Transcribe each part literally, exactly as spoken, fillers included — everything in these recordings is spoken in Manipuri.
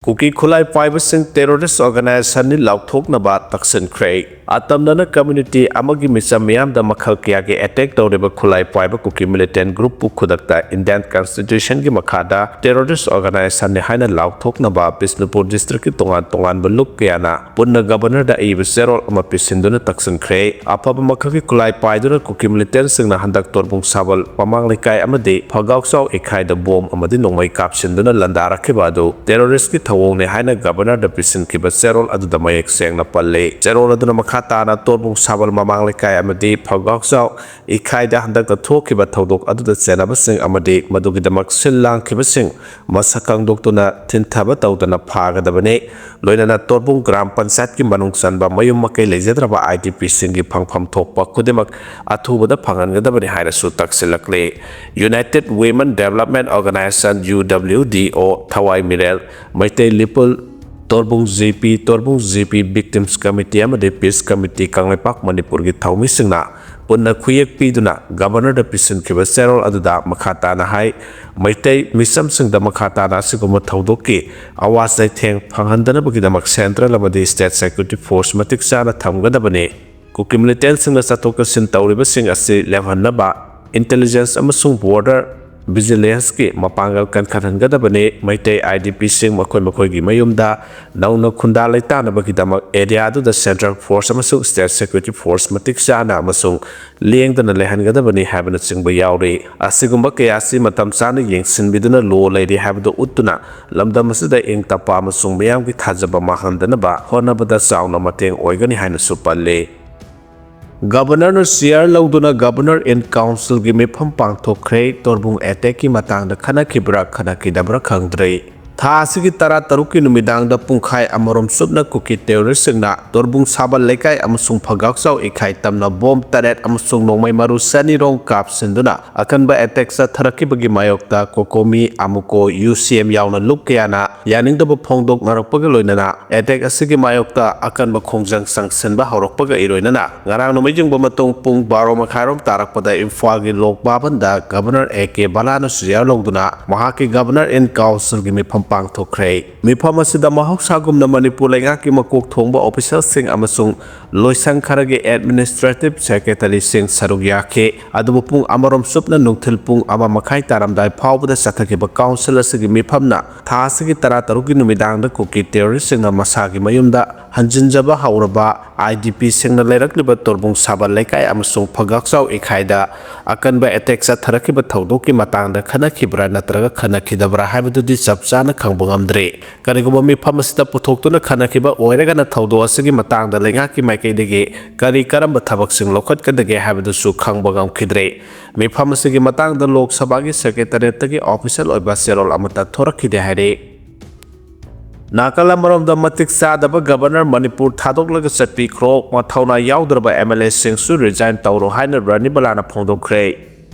ꯀꯨꯀꯤ ꯈꯨꯠꯂꯥꯏ ꯄꯥꯏꯕꯁꯤꯡ terrorist organizationꯅꯤ ꯂꯥꯎꯊꯣꯛꯅꯕ ꯇꯛꯁꯤꯟꯈ꯭ꯔꯦ꯫ ꯑꯇꯝꯅꯅ community ꯑꯃꯒꯤ ꯃꯤꯆꯝ ꯃꯤꯌꯥꯝꯗ ꯃꯈꯜ ꯀꯌꯥꯒꯤ attack ꯇꯧꯔꯤꯕ ꯈꯨꯠꯂꯥꯏ ꯄꯥꯏꯕ ꯀꯨꯀꯤ militant groupꯄꯨ ꯈꯨꯗꯛꯇ Indian Constitutionꯒꯤ ꯃꯈꯥꯗ terrorist organizationꯅꯤ ꯍꯥꯏꯅ ꯂꯥꯎꯊꯣꯛꯅꯕ ꯕꯤꯁꯅꯨꯄꯨꯔ districtꯀꯤ ꯇꯣꯉꯥꯟ ꯇꯣꯉꯥꯟꯕ ꯂꯨꯞ ꯀꯌꯥꯅ ꯄꯨꯟꯅ Governorꯗ ꯑꯏꯕ ꯆꯦꯔꯣꯜ ꯑꯃ ꯄꯤꯁꯤꯟꯗꯨꯅ ꯇꯛꯁꯤꯟꯈ꯭ꯔꯦ꯫ ꯑꯐꯕ ꯃꯈꯜꯒꯤ ꯈꯨꯠꯂꯥꯏ ꯄꯥꯏꯗꯨꯅ ꯀꯨꯀꯤ militantꯁꯤꯡꯅ ꯍꯟꯗꯛ ꯇꯣꯔꯕꯨꯡ ꯁꯥꯕꯜ ꯃꯃꯥꯡ ꯂꯩꯀꯥꯏ ꯑꯃꯗꯤ ꯐꯒꯥꯎꯆꯥꯎ ꯏꯈꯥꯏꯗ bomb ꯑꯃꯗꯤ ꯅꯣꯡꯃꯩ ꯀꯥꯞꯁꯤꯟꯗꯨꯅ ꯂꯥꯟꯗꯥꯔꯛꯈꯤꯕ ꯑꯗꯨ terroristꯀꯤ ꯊꯧꯑꯣꯡꯅꯤ ꯍꯥꯏꯅ Governorꯗ ꯄꯤꯁꯤꯟꯈꯤꯕ ꯆꯦꯔꯣꯜ ꯑꯗꯨꯗ ꯃꯌꯦꯛ ꯁꯦꯡꯅ ꯄꯜꯂꯤ꯫ ꯆꯦꯔꯣꯜ ꯑꯗꯨꯅ ꯃꯈꯥ ꯇꯥꯅ ꯇꯣꯔꯕꯨꯡ ꯁꯥꯕꯜ ꯃꯃꯥꯡ ꯂꯩꯀꯥꯏ ꯑꯃꯗꯤ ꯐꯒꯥꯎꯆꯥꯎ ꯏꯈꯥꯏꯗ ꯍꯟꯗꯛꯇ ꯊꯣꯛꯈꯤꯕ ꯊꯧꯗꯣꯛ ꯑꯗꯨꯗ ꯆꯦꯟꯅꯕꯁꯤꯡ ꯑꯃꯗꯤ ꯃꯗꯨꯒꯤꯗꯃꯛ ꯁꯤꯜ ꯂꯥꯡꯈꯤꯕꯁꯤꯡ ꯃꯁꯛ ꯈꯪꯗꯣꯛꯇꯨꯅ ꯊꯤꯟꯊꯕ ꯇꯧꯗꯅ ꯐꯥꯒꯗꯕꯅꯤ꯫ ꯂꯣꯏꯅꯅ ꯇꯣꯔꯕꯨꯡ ꯒ꯭ꯔꯥꯝ ꯄꯟꯆꯥꯌꯠꯀꯤ ꯃꯅꯨꯡ ꯆꯟꯕ ꯃꯌꯨꯝ ꯃꯀꯩ ꯂꯩꯖꯗ꯭ꯔꯕ IDPꯁꯤꯡꯒꯤ ꯐꯪꯐꯝ ꯊꯣꯛꯄ ꯈꯨꯗꯤꯡꯃꯛ ꯑꯊꯨꯕꯗ ꯐꯪꯍꯟꯒꯗꯕꯅꯤ ꯍꯥꯏꯅꯁꯨ ꯇꯛꯁꯤꯜꯂꯛꯂꯤ꯫ United Women Development Organization, UWDO, ꯊꯋꯥꯏ ꯃꯤꯔꯦꯜ, Meitei ꯂꯤꯄꯨꯜ, ꯇꯣꯔꯕꯨꯡ GP, ꯇꯣꯔꯕꯨꯡ GP Victims Committee ꯑꯃꯗꯤ Peace Committee ꯀꯪꯂꯩꯄꯥꯛ ꯃꯅꯤꯄꯨꯔꯒꯤ ꯊꯧꯃꯤꯁꯤꯡꯅ ꯄꯨꯟꯅ ꯈꯨꯌꯦꯛ ꯄꯤꯗꯨꯅ Governorꯗ ꯄꯤꯁꯤꯟꯈꯤꯕ ꯆꯦꯔꯣꯜ ꯑꯗꯨꯗ ꯃꯈꯥ ꯇꯥꯅ ꯍꯥꯏ, ꯃꯩꯇꯩ ꯃꯤꯆꯝꯁꯤꯡꯗ ꯃꯈꯥ ꯇꯥꯅ ꯑꯁꯤꯒꯨꯝꯕ ꯊꯧꯗꯣꯛꯀꯤ ꯑꯋꯥ ꯆꯩꯊꯦꯡ ꯐꯪꯍꯟꯗꯅꯕꯒꯤꯗꯃꯛ central ꯑꯃꯗꯤ state security force ꯃꯇꯤꯛ ꯆꯥꯅ ꯊꯝꯒꯗꯕꯅꯤ꯫ ꯀꯨꯀꯤ militantꯁꯤꯡꯅ ꯆꯠꯊꯣꯛ ꯆꯠꯁꯤꯟ ꯇꯧꯔꯤꯕꯁꯤꯡ ꯑꯁꯤ ꯂꯦꯞꯍꯟꯅꯕ intelligence ꯑꯃꯁꯨꯡ border vigilanceꯀꯤ ꯃꯄꯥꯡꯒꯜ ꯀꯟꯈꯠꯍꯟꯒꯗꯕꯅꯤ꯫ ꯃꯩꯇꯩ IDPꯁꯤꯡ ꯃꯈꯣꯏ ꯃꯈꯣꯏꯒꯤ ꯃꯌꯨꯝꯗ ꯅꯧꯅ ꯈꯨꯟꯗꯥ ꯂꯩꯇꯥꯅꯕꯒꯤꯗꯃꯛ area ꯑꯗꯨꯗ central force ꯑꯃꯁꯨꯡ state security force ꯃꯇꯤꯛ ꯆꯥꯅ ꯑꯃꯁꯨꯡ ꯂꯦꯡꯗꯅ ꯂꯩꯍꯟꯒꯗꯕꯅꯤ ꯍꯥꯏꯕꯅꯆꯤꯡꯕ ꯌꯥꯎꯔꯤ꯫ ꯑꯁꯤꯒꯨꯝꯕ ꯀꯌꯥ ꯑꯁꯤ ꯃꯇꯝ ꯆꯥꯅ ꯌꯦꯡꯁꯤꯟꯕꯤꯗꯨꯅ ꯂꯣ ꯂꯩꯔꯤ ꯍꯥꯏꯕꯗꯨ ꯎꯠꯇꯨꯅ ꯂꯝꯗꯝ ꯑꯁꯤꯗ ꯏꯪ ꯇꯞꯄ ꯑꯃꯁꯨꯡ ꯃꯤꯌꯥꯝꯒꯤ ꯊꯥꯖꯕ ꯃꯥꯡꯍꯟꯗꯅꯕ ꯍꯣꯠꯅꯕꯗ ꯆꯥꯎꯅ ꯃꯇꯦꯡ ꯑꯣꯏꯒꯅꯤ ꯍꯥꯏꯅꯁꯨ ꯄꯜꯂꯤ꯫ Governorꯅ chair ꯂꯧꯗꯨꯅ Governor in Councilꯒꯤ ꯃꯤꯐꯝ ꯄꯥꯡꯊꯣꯛꯈ꯭ꯔꯦ꯫ ꯇꯣꯔꯕꯨꯡ attackꯀꯤ ꯃꯇꯥꯡꯗ ꯈꯟꯅꯈꯤꯕ꯭ꯔꯥ ꯈꯟꯅꯈꯤꯗꯕ꯭ꯔꯥ ꯈꯪꯗ꯭ꯔꯦ꯫ ꯊꯥ ꯑꯁꯤꯒꯤ ꯇꯔꯥꯇꯔꯨꯛꯀꯤ ꯅꯨꯃꯤꯗꯥꯡꯗ ꯄꯨꯡꯈꯥꯏ ꯑꯃꯔꯣꯝ ꯆꯨꯞꯅ ꯀꯨꯀꯤ terroristꯁꯤꯡꯅ ꯇꯣꯔꯕꯨꯡ ꯁꯥꯕꯜ ꯂꯩꯀꯥꯏ ꯑꯃꯁꯨꯡ ꯐꯒꯥꯎꯆꯥꯎ ꯏꯈꯥꯏ ꯇꯝꯅ bomb ꯇꯔꯦꯠ ꯑꯃꯁꯨꯡ ꯅꯣꯡꯃꯩ ꯃꯔꯨ ꯆꯅꯤꯔꯣꯝ ꯀꯥꯞꯁꯤꯟꯗꯨꯅ ꯑꯀꯟꯕ attack ꯆꯠꯊꯔꯛꯈꯤꯕꯒꯤ ꯃꯥꯌꯣꯛꯇ COCOMI, AMUCO, UCM ꯌꯥꯎꯅ ꯂꯨꯞ ꯀꯌꯥꯅ ꯌꯥꯅꯤꯡꯗꯕ ꯐꯣꯡꯗꯣꯛꯅꯔꯛꯄꯒ ꯂꯣꯏꯅꯅ attack ꯑꯁꯤꯒꯤ ꯃꯥꯌꯣꯛꯇ ꯑꯀꯟꯕ ꯈꯣꯡꯖꯪ ꯆꯪꯁꯤꯟꯕ ꯍꯧꯔꯛꯄꯒ ꯏꯔꯣꯏꯅꯅ ꯉꯔꯥꯡ ꯅꯨꯃꯤꯠ ꯌꯨꯡꯕ ꯃꯇꯨꯡ ꯄꯨꯡ ꯕꯥꯔꯣ ꯃꯈꯥꯏꯔꯣꯝ ꯇꯥꯔꯛꯄꯗ ꯏꯝꯐꯥꯜꯒꯤ ꯂꯣꯛ ꯚꯕꯟꯗ Governor A K ꯕꯂꯥꯅ chair ꯂꯧꯗꯨꯅ ꯃꯍꯥꯛꯀꯤ Governor in Councilꯒꯤ ꯃꯤꯐꯝ ꯄꯥꯡꯊꯣꯛꯈ꯭ꯔꯦ꯫ ꯃꯤꯐꯝ ꯑꯁꯤꯗ ꯃꯍꯧꯁꯥꯒꯨꯝꯅ ꯃꯅꯤꯄꯨꯔ ꯂꯩꯉꯥꯛꯀꯤ ꯃꯀꯣꯛ ꯊꯣꯡꯕ officialꯁꯤꯡ ꯑꯃꯁꯨꯡ ꯂꯣꯏꯁꯪ ꯈꯔꯒꯤ administrative secretaryꯁꯤꯡ ꯁꯔꯨꯛ ꯌꯥꯈꯤ꯫ ꯑꯗꯨꯕꯨ ꯄꯨꯡ ꯑꯃꯔꯣꯝ ꯆꯨꯞꯅ ꯅꯨꯡꯊꯤꯜ ꯄꯨꯡ ꯑꯃ ꯃꯈꯥꯏ ꯇꯥꯔꯝꯗꯥꯏ ꯐꯥꯎꯕꯗ ꯆꯠꯊꯈꯤꯕ council ꯑꯁꯤꯒꯤ ꯃꯤꯐꯝꯅ ꯊꯥ ꯑꯁꯤꯒꯤ ꯇꯔꯥꯇꯔꯨꯛꯀꯤ ꯅꯨꯃꯤꯗꯥꯡꯗ ꯀꯨꯀꯤ terroristꯁꯤꯡꯅ ꯃꯁꯥꯒꯤ ꯃꯌꯨꯝꯗ ꯍꯟꯖꯤꯟꯖꯕ ꯍꯧꯔꯕ IDPꯁꯤꯡꯅ ꯂꯩꯔꯛꯂꯤꯕ ꯇꯣꯔꯕꯨꯡ ꯁꯥꯕꯜ ꯂꯩꯀꯥꯏ ꯑꯃꯁꯨꯡ ꯐꯒꯥꯛꯆꯥꯎ ꯏꯈꯥꯏꯗ ꯑꯀꯟꯕ attack ꯆꯠꯊꯔꯛꯈꯤꯕ ꯊꯧꯗꯣꯛꯀꯤ ꯃꯇꯥꯡꯗ ꯈꯟꯅꯈꯤꯕ꯭ꯔꯥ ꯅꯠꯇ꯭ꯔꯒ ꯈꯟꯅꯈꯤꯗꯕ꯭ꯔꯥ ꯍꯥꯏꯕꯗꯨꯗꯤ ꯆꯞ ꯆꯥꯅ ꯈꯪꯕ ꯉꯝꯗ꯭ꯔꯤ꯫ ꯀꯔꯤꯒꯨꯝꯕ ꯃꯤꯐꯝ ꯑꯁꯤꯗ ꯄꯨꯊꯣꯛꯇꯨꯅ ꯈꯟꯅꯈꯤꯕ ꯑꯣꯏꯔꯒꯅ ꯊꯧꯗꯣꯛ ꯑꯁꯤꯒꯤ ꯃꯇꯥꯡꯗ ꯂꯩꯉꯥꯛꯀꯤ ꯃꯥꯏꯀꯩꯗꯒꯤ ꯀꯔꯤ ꯀꯔꯝꯕ ꯊꯕꯛꯁꯤꯡ ꯂꯧꯈꯠꯀꯗꯒꯦ ꯍꯥꯏꯕꯗꯨꯁꯨ ꯈꯪꯕ ꯉꯝꯈꯤꯗ꯭ꯔꯤ꯫ ꯃꯤꯐꯝ ꯑꯁꯤꯒꯤ ꯃꯇꯥꯡꯗ ꯂꯣꯛ ꯁꯚꯥꯒꯤ secretariatꯇꯒꯤ official ꯑꯣꯏꯕ ꯆꯦꯔꯣꯜ ꯑꯃꯠꯇ ꯊꯣꯔꯛꯈꯤꯗꯦ ꯍꯥꯏꯔꯤ꯫ ꯅꯥꯀꯜ ꯑꯃꯔꯣꯝꯗ, ꯃꯇꯤꯛ ꯆꯥꯗꯕ Governor ꯃꯅꯤꯄꯨꯔ ꯊꯥꯗꯣꯛꯂꯒ ꯆꯠꯄꯤꯈ꯭ꯔꯣ, ꯃꯊꯧꯅꯥ ꯌꯥꯎꯗ꯭ꯔꯕ MLAꯁꯤꯡꯁꯨ resign ꯇꯧꯔꯣ ꯍꯥꯏꯅ ꯔꯥꯅꯤꯕꯂꯥꯅ ꯐꯣꯡꯗꯣꯛꯈ꯭ꯔꯦ꯫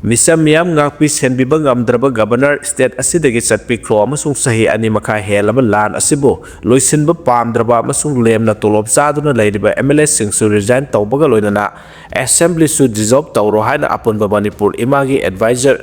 ꯃꯤꯆꯝ ꯃꯤꯌꯥꯝ ꯉꯥꯛꯄꯤ ꯁꯦꯟꯕꯤꯕ ꯉꯝꯗ꯭ꯔꯕ Governor state ꯑꯁꯤꯗꯒꯤ ꯆꯠꯄꯤꯈ꯭ꯔꯣ ꯑꯃꯁꯨꯡ ꯆꯍꯤ ꯑꯅꯤ ꯃꯈꯥꯏ ꯍꯦꯜꯂꯕ ꯂꯥꯟ ꯑꯁꯤꯕꯨ ꯂꯣꯏꯁꯤꯟꯕ ꯄꯥꯝꯗ꯭ꯔꯕ ꯑꯃꯁꯨꯡ ꯂꯦꯝꯅ ꯇꯣꯂꯣꯞ ꯆꯥꯗꯨꯅ ꯂꯩꯔꯤꯕ MLAꯁꯤꯡꯁꯨ resign ꯇꯧꯕꯒ ꯂꯣꯏꯅꯅ Assemblyꯁꯨ dissolve ꯇꯧꯔꯣ ꯍꯥꯏꯅ ꯑꯄꯨꯟꯕ ꯃꯅꯤꯄꯨꯔ ꯏꯃꯥꯒꯤ advisor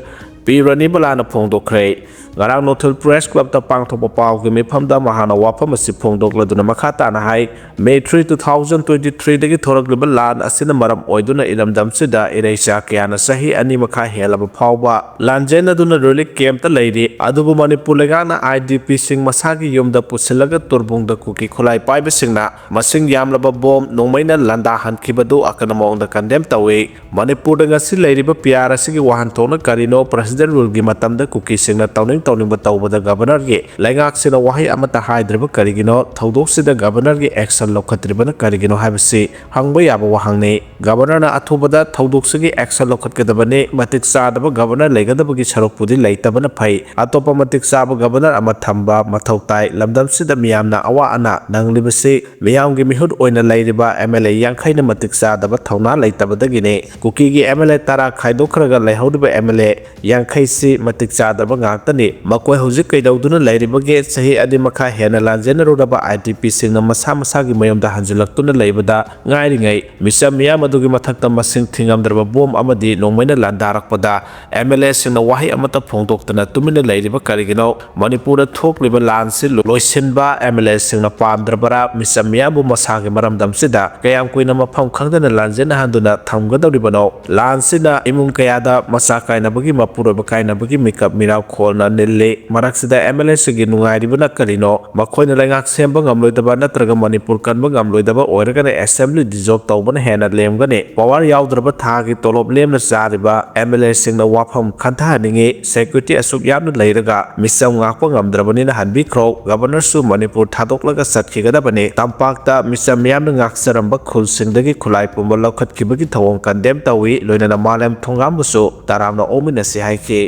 ꯄꯤ ꯔꯥꯅꯤꯕꯂꯥꯅ ꯐꯣꯡꯗꯣꯛꯈ꯭ꯔꯦ꯫ ꯉꯔꯥꯡ ꯅꯣꯊꯤꯜ Press Clubꯇ ꯄꯥꯡꯊꯣꯛꯄ ꯄꯥꯎꯒꯤ ꯃꯤꯐꯝꯗ ꯃꯍꯥꯛꯅ ꯋꯥꯐꯝ ꯑꯁꯤ ꯐꯣꯡꯗꯣꯛꯂꯗꯨꯅ ꯃꯈꯥ ꯇꯥꯅ ꯍꯥꯏ, May three, two thousand twenty threeꯗꯒꯤ ꯊꯣꯔꯛꯂꯤꯕ ꯂꯥꯟ ꯑꯁꯤꯅ ꯃꯔꯝ ꯑꯣꯏꯗꯨꯅ ꯏꯔꯝꯗꯝꯁꯤꯗ ꯏꯔꯩꯆꯥ ꯀꯌꯥꯅ ꯆꯍꯤ ꯑꯅꯤ ꯃꯈꯥꯏ ꯍꯦꯜꯂꯕ ꯐꯥꯎꯕ ꯂꯥꯟꯖꯦꯟꯅꯗꯨꯅ relief campꯇ ꯂꯩꯔꯤ꯫ ꯑꯗꯨꯕꯨ ꯃꯅꯤꯄꯨꯔ ꯂꯩꯉꯥꯛꯅ IDPꯁꯤꯡ ꯃꯁꯥꯒꯤ ꯌꯨꯝꯗ ꯄꯨꯁꯤꯜꯂꯒ ꯇꯨꯔꯕꯨꯡꯗ ꯀꯨꯀꯤ ꯈꯨꯠꯂꯥꯏ ꯄꯥꯏꯕꯁꯤꯡꯅ ꯃꯁꯤꯡ ꯌꯥꯝꯂꯕ bomb ꯅꯣꯡꯃꯩꯅ ꯂꯥꯟꯗꯥꯍꯟꯈꯤꯕꯗꯨ ꯑꯀꯟꯕ ꯃꯑꯣꯡꯗ condemn ꯇꯧꯏ꯫ ꯃꯅꯤꯄꯨꯔꯗ ꯉꯁꯤ ꯂꯩꯔꯤꯕ ꯄꯤꯌꯥꯔ ꯑꯁꯤꯒꯤ ꯋꯥꯍꯟꯊꯣꯛꯅ ꯀꯔꯤꯅꯣ? President ruleꯒꯤ ꯃꯇꯝꯗ ꯀꯨꯀꯤꯁꯤꯡꯅ ꯇꯧꯅꯤꯡ ꯇꯧꯅꯤꯡꯕ ꯇꯧꯕꯗ Governorꯒꯤ ꯂꯩꯉꯥꯛꯁꯤꯅ ꯋꯥꯍꯩ ꯑꯃꯠꯇ ꯍꯥꯏꯗ꯭ꯔꯤꯕ ꯀꯔꯤꯒꯤꯅꯣ? ꯊꯧꯗꯣꯛꯁꯤꯗ Governorꯒꯤ action ꯂꯧꯈꯠꯇ꯭ꯔꯤꯕꯅ ꯀꯔꯤꯒꯤꯅꯣ ꯍꯥꯏꯕꯁꯤ ꯍꯪꯕ ꯌꯥꯕ ꯋꯥꯍꯪꯅꯤ꯫ Governorꯅ ꯑꯊꯨꯕꯗ ꯊꯧꯗꯣꯛꯁꯤꯒꯤ action ꯂꯧꯈꯠꯀꯗꯕꯅꯤ꯫ ꯃꯇꯤꯛ ꯆꯥꯗꯕ Governor ꯂꯩꯒꯗꯕꯒꯤ ꯁꯔꯨꯛꯄꯨꯗꯤ ꯂꯩꯇꯕꯅ ꯐꯩ꯫ ꯑꯇꯣꯞꯄ ꯃꯇꯤꯛ ꯆꯥꯕ Governor ꯑꯃ ꯊꯝꯕ ꯃꯊꯧ ꯇꯥꯏ꯫ ꯂꯝꯗꯝꯁꯤꯗ ꯃꯤꯌꯥꯝꯅ ꯑꯋꯥ ꯑꯅꯥ ꯅꯪꯂꯤꯕꯁꯤ ꯃꯤꯌꯥꯝꯒꯤ ꯃꯤꯍꯨꯠ ꯑꯣꯏꯅ ꯂꯩꯔꯤꯕ MLA ꯌꯥꯡꯈꯩꯅ ꯃꯇꯤꯛ ꯆꯥꯗꯕ ꯊꯧꯅꯥ ꯂꯩꯇꯕꯗꯒꯤꯅꯤ꯫ ꯀꯨꯀꯤꯒꯤ MLA ꯇꯔꯥ ꯈꯥꯏꯗꯣꯛꯈ꯭ꯔꯒ ꯂꯩꯍꯧꯔꯤꯕ MLA ꯌꯥꯡꯈꯩꯁꯤ ꯃꯇꯤꯛ ꯆꯥꯗꯕ ꯉꯥꯛꯇꯅꯤ꯫ ꯃꯈꯣꯏ ꯍꯧꯖꯤꯛ ꯀꯩꯗꯧꯗꯨꯅ ꯂꯩꯔꯤꯕꯒꯦ? ꯆꯍꯤ ꯑꯅꯤ ꯃꯈꯥꯏ ꯍꯦꯟꯅ ꯂꯥꯟꯖꯦꯟꯅꯔꯨꯔꯕ IDPꯁꯤꯡꯅ ꯃꯁꯥ ꯃꯁꯥꯒꯤ ꯃꯌꯨꯝꯗ ꯍꯟꯖꯤꯜꯂꯛꯇꯨꯅ ꯂꯩꯕꯗ ꯉꯥꯏꯔꯤꯉꯩ, ꯃꯤꯆꯝ ꯃꯤꯌꯥꯝ ꯑꯗꯨꯒꯤ ꯃꯊꯛꯇ ꯃꯁꯤꯡ ꯊꯤꯉꯝꯗ꯭ꯔꯕ ꯕꯣꯝ ꯑꯃꯗꯤ ꯅꯣꯡꯃꯩꯅ ꯂꯥꯟꯗꯥꯔꯛꯄꯗ MLAꯁꯤꯡꯅ ꯋꯥꯍꯩ ꯑꯃꯠꯇ ꯐꯣꯡꯗꯣꯛꯇꯅ ꯇꯨꯃꯤꯟꯅ ꯂꯩꯔꯤꯕ ꯀꯔꯤꯒꯤꯅꯣ? ꯃꯅꯤꯄꯨꯔꯗ ꯊꯣꯛꯂꯤꯕ ꯂꯥꯟꯁꯤ ꯂꯣꯏꯁꯤꯟꯕ MLAꯁꯤꯡꯅ ꯄꯥꯝꯗ꯭ꯔꯕꯔꯥ? ꯃꯤꯆꯝ ꯃꯤꯌꯥꯝꯕꯨ ꯃꯁꯥꯒꯤ ꯃꯔꯝꯗꯝꯁꯤꯗ ꯀꯌꯥꯝ ꯀꯨꯏꯅ ꯃꯐꯝ ꯈꯪꯗꯅ ꯂꯥꯟꯖꯦꯟꯅꯍꯟꯗꯨꯅ ꯊꯝꯒꯗꯧꯔꯤꯕꯅꯣ? ꯂꯥꯟꯁꯤꯅ ꯏꯃꯨꯡ ꯀꯌꯥꯗ ꯃꯆꯥ ꯀꯥꯏꯅꯕꯒꯤ, ꯃꯄꯨꯔꯣꯏꯕ ꯀꯥꯏꯅꯕꯒꯤ ꯃꯤꯀꯞ ꯃꯤꯔꯥꯎ ꯈꯣꯜꯅ ꯅꯤꯜꯂꯤ꯫ ꯃꯔꯛꯁꯤꯗ MLAꯁꯤꯡꯒꯤ ꯅꯨꯡꯉꯥꯏꯔꯤꯕꯅ ꯀꯔꯤꯅꯣ? ꯃꯈꯣꯏꯅ ꯂꯩꯉꯥꯛ ꯁꯦꯝꯕ ꯉꯝꯂꯣꯏꯗꯕ ꯅꯠꯇ꯭ꯔꯒ ꯃꯅꯤꯄꯨꯔ ꯀꯟꯕ ꯉꯝꯂꯣꯏꯗꯕ ꯑꯣꯏꯔꯒꯅ assembly dissolve ꯇꯧꯕꯅ ꯍꯦꯟꯅ ꯂꯦꯝꯒꯅꯤ꯫ Power ꯌꯥꯎꯗ꯭ꯔꯕ ꯊꯥꯒꯤ ꯇꯣꯂꯣꯞ ꯂꯦꯝꯅ ꯆꯥꯔꯤꯕ MLAꯁꯤꯡꯅ ꯋꯥꯐꯝ ꯈꯟꯊꯍꯟꯅꯤꯡꯉꯤ꯫ Security ꯑꯁꯨꯛ ꯌꯥꯝꯅ ꯂꯩꯔꯒ ꯃꯤꯆꯝ ꯉꯥꯛꯄ ꯉꯝꯗ꯭ꯔꯕꯅꯤꯅ ꯍꯟꯕꯤꯈ꯭ꯔꯣ꯫ Governorꯁꯨ ꯃꯅꯤꯄꯨꯔ ꯊꯥꯗꯣꯛꯂꯒ ꯆꯠꯈꯤꯒꯗꯕꯅꯤ꯫ ꯇꯝꯄꯥꯛꯇ ꯃꯤꯆꯝ ꯃꯤꯌꯥꯝꯅ ꯉꯥꯛꯆꯔꯝꯕ ꯈꯨꯜꯁꯤꯡꯗꯒꯤ ꯈꯨꯠꯂꯥꯏ ꯄꯨꯝꯕ ꯂꯧꯈꯠꯈꯤꯕꯒꯤ ꯊꯧꯑꯣꯡ condemn ꯇꯧꯏ꯫ ꯂꯣꯏꯅꯅ ꯃꯥꯂꯦꯝ ꯊꯣꯡꯒꯥꯝꯕꯨꯁꯨ ꯇꯔꯥꯝꯅ ꯑꯣꯛꯃꯤꯟꯅꯁꯤ ꯍꯥꯏꯈꯤ꯫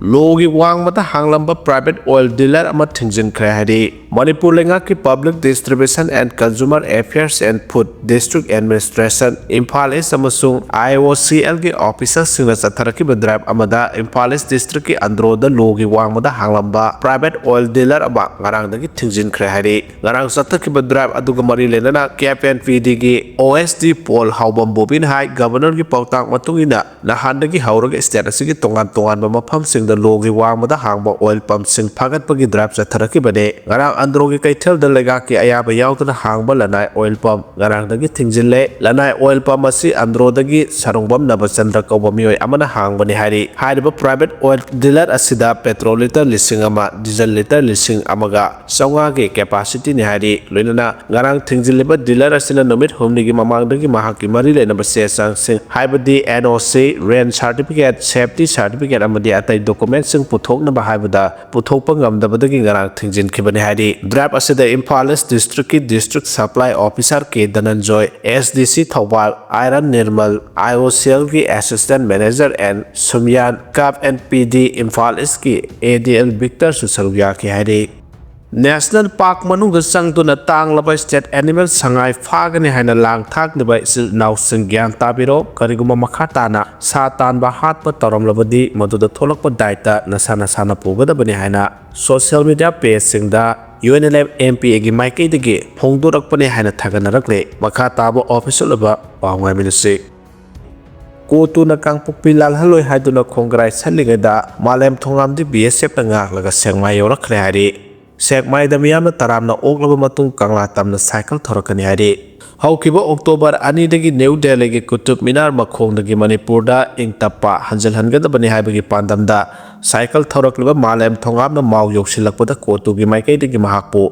ꯂꯣꯒꯤ ꯋꯥꯡꯃꯗ ꯍꯥꯡꯂꯝꯕ private oil dealer ꯑꯃ ꯊꯤꯡꯖꯤꯟꯈ꯭ꯔꯦ ꯍꯥꯏꯔꯤ꯫ ꯃꯅꯤꯄꯨꯔ ꯂꯩꯉꯥꯛꯀꯤ Public Distribution and Consumer Affairs and Food District Administration, Imphal ꯏꯁ ꯑꯃꯁꯨꯡ IOCLꯒꯤ officerꯁꯤꯡꯅ ꯆꯠꯊꯔꯛꯈꯤꯕ drive ꯑꯃꯗ ꯏꯝꯐꯥꯜ ꯏꯁ districtꯀꯤ ꯑꯟꯗ꯭ꯔꯣꯗ ꯂꯣꯒꯤ ꯋꯥꯡꯃꯗ ꯍꯥꯡꯂꯝꯕ private oil dealer ꯑꯃ ꯉꯔꯥꯡꯗꯒꯤ ꯊꯤꯡꯖꯤꯟꯈ꯭ꯔꯦ ꯍꯥꯏꯔꯤ꯫ ꯉꯔꯥꯡ ꯆꯠꯊꯈꯤꯕ drive ꯑꯗꯨꯒ ꯃꯔꯤ ꯂꯩꯅꯅ KPNPDꯒꯤ OSD ꯄꯣꯜ ꯍꯥꯎꯕꯝ ꯕꯣꯕꯤꯅ ꯍꯥꯏ, Governorꯒꯤ ꯄꯥꯎꯇꯥꯛ ꯃꯇꯨꯡ ꯏꯟꯅ ꯅꯍꯥꯟꯗꯒꯤ ꯍꯧꯔꯒ state ꯑꯁꯤꯒꯤ ꯇꯣꯉꯥꯟ ꯇꯣꯉꯥꯟꯕ ꯃꯐꯝꯁꯤꯡꯗ ꯂꯣꯒꯤ ꯋꯥꯡꯃꯗ ꯍꯥꯡꯕ oil pumpꯁꯤꯡ ꯐꯥꯒꯠꯄꯒꯤ drive ꯆꯠꯊꯔꯛꯈꯤꯕꯅꯤ꯫ ꯉꯔꯥꯡ ꯑꯟꯗ꯭ꯔꯣꯒꯤ ꯀꯩꯊꯦꯜꯗ ꯂꯩꯉꯥꯛꯀꯤ ꯑꯌꯥꯕ ꯌꯥꯎꯗꯅ ꯍꯥꯡꯕ ꯂꯅꯥꯏ oil pump ꯉꯔꯥꯡꯗꯒꯤ ꯊꯤꯡꯖꯤꯜꯂꯦ꯫ ꯂꯅꯥꯏ oil pump ꯑꯁꯤ ꯑꯟꯗ꯭ꯔꯣꯗꯒꯤ ꯁꯔꯨꯡꯕꯝ ꯅꯕꯆꯟꯗ꯭ꯔ ꯀꯧꯕ ꯃꯤꯑꯣꯏ ꯑꯃꯅ ꯍꯥꯡꯕꯅꯤ ꯍꯥꯏꯔꯤ꯫ ꯍꯥꯏꯔꯤꯕ private oil dealer ꯑꯁꯤꯗ petrol litre ꯂꯤꯁꯤꯡ ꯑꯃ, diesel litre ꯂꯤꯁꯤꯡ ꯑꯃꯒ ꯆꯥꯝꯃꯉꯥꯒꯤ capacityꯅꯤ ꯍꯥꯏꯔꯤ꯫ ꯂꯣꯏꯅꯅ ꯉꯔꯥꯡ ꯊꯤꯡꯖꯤꯜꯂꯤꯕ dealer ꯑꯁꯤꯅ ꯅꯨꯃꯤꯠ ꯍꯨꯝꯅꯤꯒꯤ ꯃꯃꯥꯡꯗꯒꯤ ꯃꯍꯥꯛꯀꯤ ꯃꯔꯤ ꯂꯩꯅꯕ ꯆꯦ ꯆꯥꯡꯁꯤꯡ, ꯍꯥꯏꯕꯗꯤ NOC, rent certificate, safety certificate ꯑꯃꯗꯤ ꯑꯇꯩ documentꯁꯤꯡ ꯄꯨꯊꯣꯛꯅꯕ ꯍꯥꯏꯕꯗ ꯄꯨꯊꯣꯛꯄ ꯉꯝꯗꯕꯗꯒꯤ ꯉꯔꯥꯡ ꯊꯤꯡꯖꯤꯟꯈꯤꯕꯅꯤ ꯍꯥꯏꯔꯤ꯫ Drive ꯑꯁꯤꯗ ꯏꯝꯐꯥꯜ ꯏꯁ districtꯀꯤ district supply officer K Dhananjoy, SDC Thoubal ꯑꯥꯏꯔꯟ ꯅꯤꯔꯃꯜ, IOCLꯒꯤ assistant manager N Sumyan, KPNPD Imphal ꯏꯁꯀꯤ ADL ꯕꯤꯛꯇꯔꯁꯨ ꯁꯔꯨꯛ ꯌꯥꯈꯤ ꯍꯥꯏꯔꯤ꯫ ꯅꯦꯁꯅꯦꯜ ꯄꯥꯔꯛ ꯃꯅꯨꯡꯗ ꯆꯪꯗꯨꯅ ꯇꯥꯡꯂꯕ ꯁ꯭ꯇꯦꯠ ꯑꯦꯅꯤꯃꯦꯜ ꯁꯉꯥꯏ ꯐꯥꯒꯅꯤ ꯍꯥꯏꯅ ꯂꯥꯡ ꯊꯥꯛꯂꯤꯕ ꯏꯆꯤꯜ ꯏꯅꯥꯎꯁꯤꯡ ꯒ꯭ꯌꯥꯟ ꯇꯥꯕꯤꯔꯣ꯫ ꯀꯔꯤꯒꯨꯝꯕ ꯃꯈꯥ ꯇꯥꯅ ꯁꯥ ꯇꯥꯟꯕ ꯍꯥꯠꯄ ꯇꯧꯔꯝꯂꯕꯗꯤ ꯃꯗꯨꯗ ꯊꯣꯛꯂꯛꯄ ꯗꯥꯏꯇ ꯅꯁꯥ ꯅꯁꯥꯅ ꯄꯨꯒꯗꯕꯅꯤ ꯍꯥꯏꯅ ꯁꯣꯁꯤꯌꯦꯜ ꯃꯤꯗꯤꯌꯥ ꯄꯦꯖꯁꯤꯡꯗ U N L F M P ꯑꯦꯒꯤ ꯃꯥꯏꯀꯩꯗꯒꯤ ꯐꯣꯡꯗꯣꯔꯛꯄꯅꯤ ꯍꯥꯏꯅ ꯊꯥꯒꯠꯅꯔꯛꯂꯦ꯫ ꯃꯈꯥ ꯇꯥꯕ ꯑꯣꯐꯤꯁꯤꯌꯦꯜ ꯑꯣꯏꯕ ꯄꯥꯎ ꯉꯥꯏꯃꯤꯟꯅꯁꯤ꯫ ꯀꯣꯇꯨꯅ ꯀꯥꯡꯄꯣꯛꯄꯤ ꯂꯥꯜꯍꯜꯂꯣꯏ ꯍꯥꯏꯗꯨꯅ ꯈꯣꯡꯒ꯭ꯔꯥꯏ ꯁꯠꯂꯤꯉꯩꯗ ꯃꯥꯂꯦꯝ ꯊꯣꯉꯥꯝꯗꯤ ꯕꯤ ꯑꯦꯁ ꯑꯦꯐꯅ ꯉꯥꯛꯂꯒ ꯁꯦꯛꯃꯥꯏ ꯌꯧꯔꯛꯈ꯭ꯔꯦ ꯍꯥꯏꯔꯤ꯫ ꯁꯦꯛꯃꯥꯏꯗ ꯃꯤꯌꯥꯝꯅ ꯇꯔꯥꯝꯅ ꯑꯣꯛꯂꯕ ꯃꯇꯨꯡ ꯀꯪꯂꯥ ꯇꯝꯅ ꯁꯥꯏꯀꯜ ꯊꯧꯔꯛꯀꯅꯤ ꯍꯥꯏꯔꯤ꯫ ꯍꯧꯈꯤꯕ ꯑꯣꯛꯇꯣꯕꯔ ꯑꯅꯤꯗꯒꯤ ꯅ꯭ꯌꯨ ꯗꯦꯜꯂꯤꯒꯤ ꯀꯨꯇꯨꯕ ꯃꯤꯅꯥꯔ ꯃꯈꯣꯡꯗꯒꯤ ꯃꯅꯤꯄꯨꯔꯗ ꯏꯪ ꯇꯞꯄ ꯍꯟꯖꯤꯜꯍꯟꯒꯗꯕꯅꯤ ꯍꯥꯏꯕꯒꯤ ꯄꯥꯟꯗꯝꯗ ꯁꯥꯏꯀꯜ ꯊꯧꯔꯛꯂꯤꯕ ꯃꯥꯂꯦꯝ ꯊꯣꯉꯥꯝꯅ ꯃꯥꯎ ꯌꯧꯁꯤꯜꯂꯛꯄꯗ ꯀꯣꯇꯨꯒꯤ ꯃꯥꯏꯀꯩꯗꯒꯤ ꯃꯍꯥꯛꯄꯨ